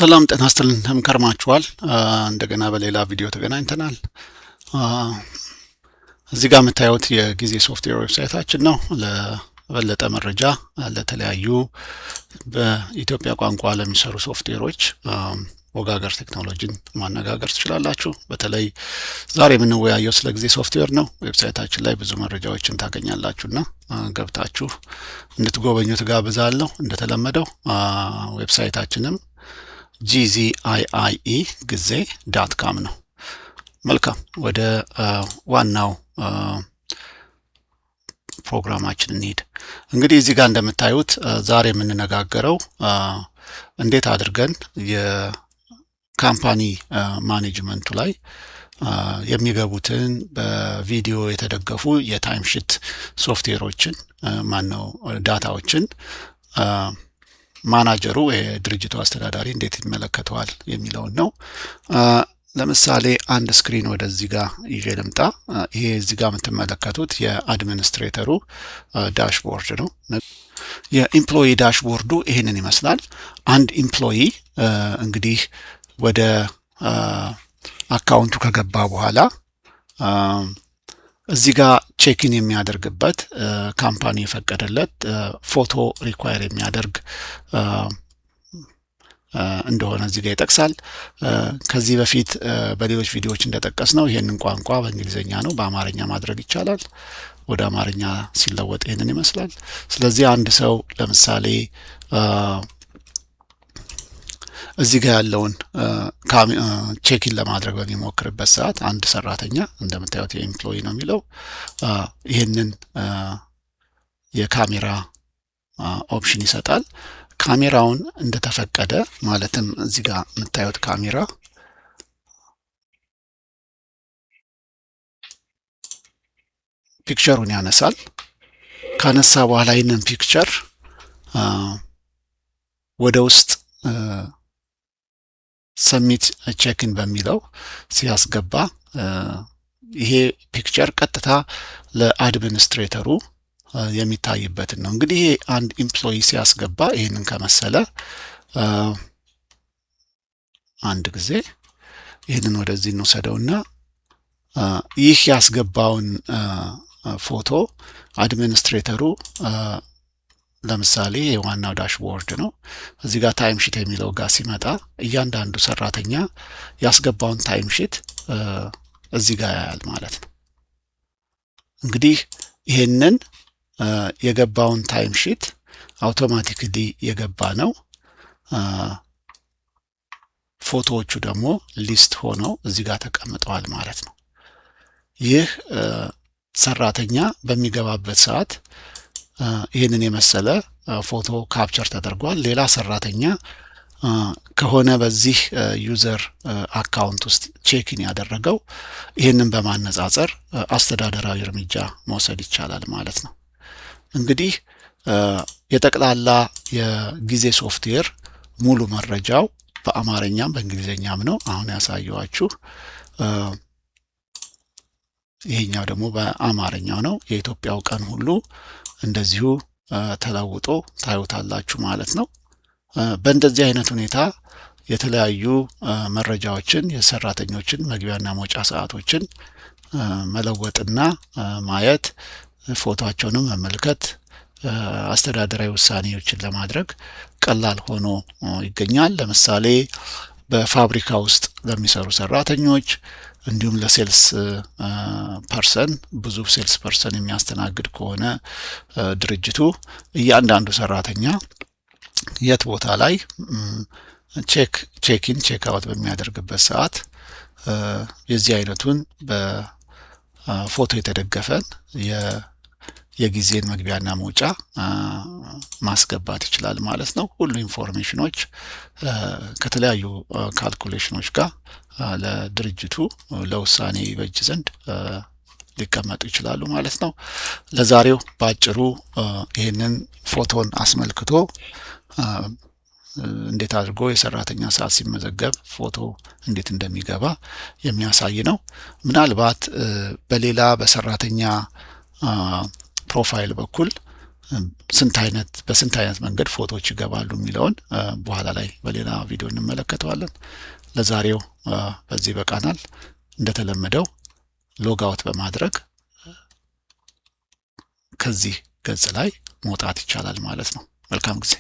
ሰላም ጤና ይስጥልን፣ እንደምን ከርማችኋል? እንደገና በሌላ ቪዲዮ ተገናኝተናል። እዚህ ጋር የምታዩት የጊዜ ሶፍትዌር website ኣችን ነው። ለበለጠ መረጃ ለተለያዩ በኢትዮጵያ ቋንቋ ለሚሰሩ ሶፍትዌሮች ወጋገር ቴክኖሎጂን ማነጋገር ትችላላችሁ። በተለይ ዛሬ የምንወያየው ስለ ጊዜ ሶፍትዌር ነው። Website ኣችን ላይ ብዙ መረጃዎችን ታገኛላችሁና ገብታችሁ እንድትጎበኙ ትጋብዛለሁ። እንደተለመደው website ኣችንም GZIIE ጊዜ.com ነው። መልካም፣ ወደ ዋናው ፕሮግራማችን እንሂድ። እንግዲህ እዚህ ጋር እንደምታዩት ዛሬ የምንነጋገረው እንዴት አድርገን የ company management ኡ ላይ የሚገቡትን በቪዲዮ የተደገፉ የ timesheet ሶፍትዌሮችን፣ ማነው data ዎችን ማናጀሩ የድርጅቱ አስተዳዳሪ እንዴት ይመለከተዋል የሚለውን ነው። ለምሳሌ አንድ screen ወደዚህ ጋር ይዤ ልምጣ። ይሄ እዚህ ጋር የምትመለከቱት የ administrator ኡ dashboard ነው። የ employee dashboard ኡ ይሄንን ይመስላል። አንድ employee እንግዲህ ወደ account ኡ ከገባ በኋላ እዚህ ጋር check-in የሚያደርግበት company የፈቀደለት ፎቶ require የሚያደርግ እንደሆነ እዚህ ጋር ይጠቅሳል። ከዚህ በፊት በሌሎች ቪዲዮዎች እንደጠቀስነው ይሄንን ቋንቋ በእንግሊዝኛ ነው፣ በአማርኛ ማድረግ ይቻላል። ወደ አማርኛ ሲለወጥ ይሄንን ይመስላል። ስለዚህ አንድ ሰው ለምሳሌ እዚህ ጋር ያለውን check-in ለማድረግ በሚሞክርበት ሰዓት አንድ ሰራተኛ እንደምታዩት የ employee ነው የሚለው፣ ይህንን የካሜራ option ይሰጣል። ካሜራውን እንደተፈቀደ፣ ማለትም እዚህ ጋር የምታዩት ካሜራ picture ኡን ያነሳል። ካነሳ በኋላ ይህንን picture ወደ ውስጥ submit check-in በሚለው ሲያስገባ ይሄ picture ቀጥታ ለ administrator ኡ የሚታይበትን ነው። እንግዲህ ይሄ አንድ employee ሲያስገባ ይህንን ከመሰለ፣ አንድ ጊዜ ይህንን ወደዚህ እንውሰደውና ይህ ያስገባውን ፎቶ administrator ኡ ለምሳሌ የዋናው dashboard ነው። እዚህ ጋር timesheet የሚለው ጋር ሲመጣ እያንዳንዱ ሰራተኛ ያስገባውን timesheet እዚህ ጋር ያያል ማለት ነው። እንግዲህ ይሄንን የገባውን timesheet automatically የገባ ነው። ፎቶዎቹ ደግሞ list ሆነው እዚህ ጋር ተቀምጠዋል ማለት ነው። ይህ ሰራተኛ በሚገባበት ሰዓት ይህንን የመሰለ ፎቶ capture ተደርጓል። ሌላ ሰራተኛ ከሆነ በዚህ user account ውስጥ check-in ያደረገው ይህንን በማነጻጸር አስተዳደራዊ እርምጃ መውሰድ ይቻላል ማለት ነው። እንግዲህ የጠቅላላ የጊዜ ሶፍትዌር ሙሉ መረጃው በአማርኛም በእንግሊዝኛም ነው አሁን ያሳየኋችሁ። ይሄኛው ደግሞ በአማርኛው ነው። የኢትዮጵያው ቀን ሁሉ እንደዚሁ ተለውጦ ታዩታላችሁ ማለት ነው። በእንደዚህ አይነት ሁኔታ የተለያዩ መረጃዎችን፣ የሰራተኞችን መግቢያና መውጫ ሰዓቶችን መለወጥና ማየት፣ ፎቶቸውንም መመልከት አስተዳደራዊ ውሳኔዎችን ለማድረግ ቀላል ሆኖ ይገኛል። ለምሳሌ በፋብሪካ ውስጥ ለሚሰሩ ሰራተኞች እንዲሁም ለ sales person፣ ብዙ sales person የሚያስተናግድ ከሆነ ድርጅቱ እያንዳንዱ ሰራተኛ የት ቦታ ላይ check in check out በሚያደርግበት ሰዓት የዚህ አይነቱን በፎቶ የተደገፈን የጊዜን መግቢያና መውጫ ማስገባት ይችላል ማለት ነው። ሁሉ information ኖች ከተለያዩ calculation ኖች ጋር ለድርጅቱ ለውሳኔ ይበጅ ዘንድ ሊቀመጡ ይችላሉ ማለት ነው። ለዛሬው በአጭሩ ይህንን ፎቶን አስመልክቶ እንዴት አድርጎ የሰራተኛ ሰዓት ሲመዘገብ ፎቶ እንዴት እንደሚገባ የሚያሳይ ነው። ምናልባት በሌላ በሰራተኛ profile በኩል ስንት አይነት በስንት አይነት መንገድ ፎቶዎች ይገባሉ የሚለውን በኋላ ላይ በሌላ ቪዲዮ እንመለከተዋለን። ለዛሬው በዚህ ይበቃናል። እንደተለመደው log out በማድረግ ከዚህ ገጽ ላይ መውጣት ይቻላል ማለት ነው። መልካም ጊዜ።